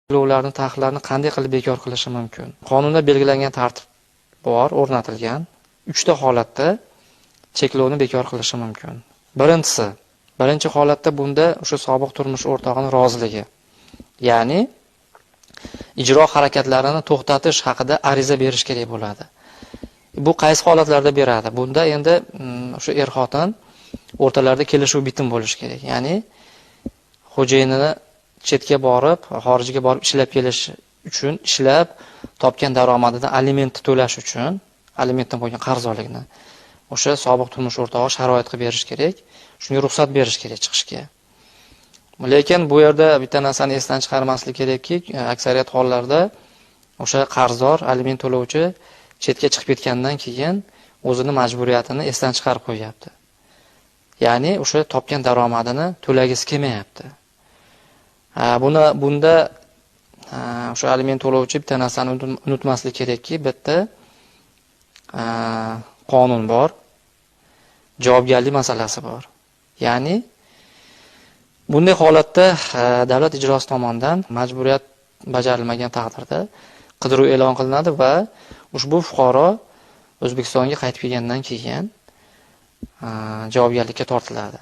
Cheklovlarni, taqiqlarni qanday qilib bekor qilishi mumkin? Qonunda belgilangan tartib bor, o'rnatilgan. 3 ta holatda cheklovni bekor qilishi mumkin. Birinchisi, birinchi holatda bunda o'sha sobiq turmush o'rtog'ining roziligi. Ya'ni ijro harakatlarini to'xtatish haqida ariza berish kerak bo'ladi. Bu qaysi holatlarda beradi? Bunda endi o'sha er-xotin o'rtalarida kelishuv bitim bo'lishi kerak. Ya'ni xo'jayinini chetga borib, xorijga borib ishlab kelish uchun, ishlab topgan daromadidan alimentni to'lash uchun, alimentdan bo'lgan qarzdorlikni o'sha sobiq turmush o'rtog'i sharoit qilib berish kerak, shunga ruxsat berish kerak chiqishga. Lekin bu yerda bitta narsani esdan chiqarmaslik kerakki, aksariyat hollarda o'sha qarzdor, aliment to'lovchi chetga chiqib ketgandan keyin o'zini majburiyatini esdan chiqarib qo'yapti. Ya'ni o'sha topgan daromadini to'lagisi kelmayapti. Bunda o'sha aliment to'lovchi bitta narsani unutmaslik kerakki, bitta qonun bor, javobgarlik masalasi bor. Ya'ni bunday holatda davlat ijrosi tomonidan majburiyat bajarilmagan taqdirda qidiruv e'lon qilinadi va ushbu fuqaro O'zbekistonga qaytib kelgandan keyin javobgarlikka tortiladi.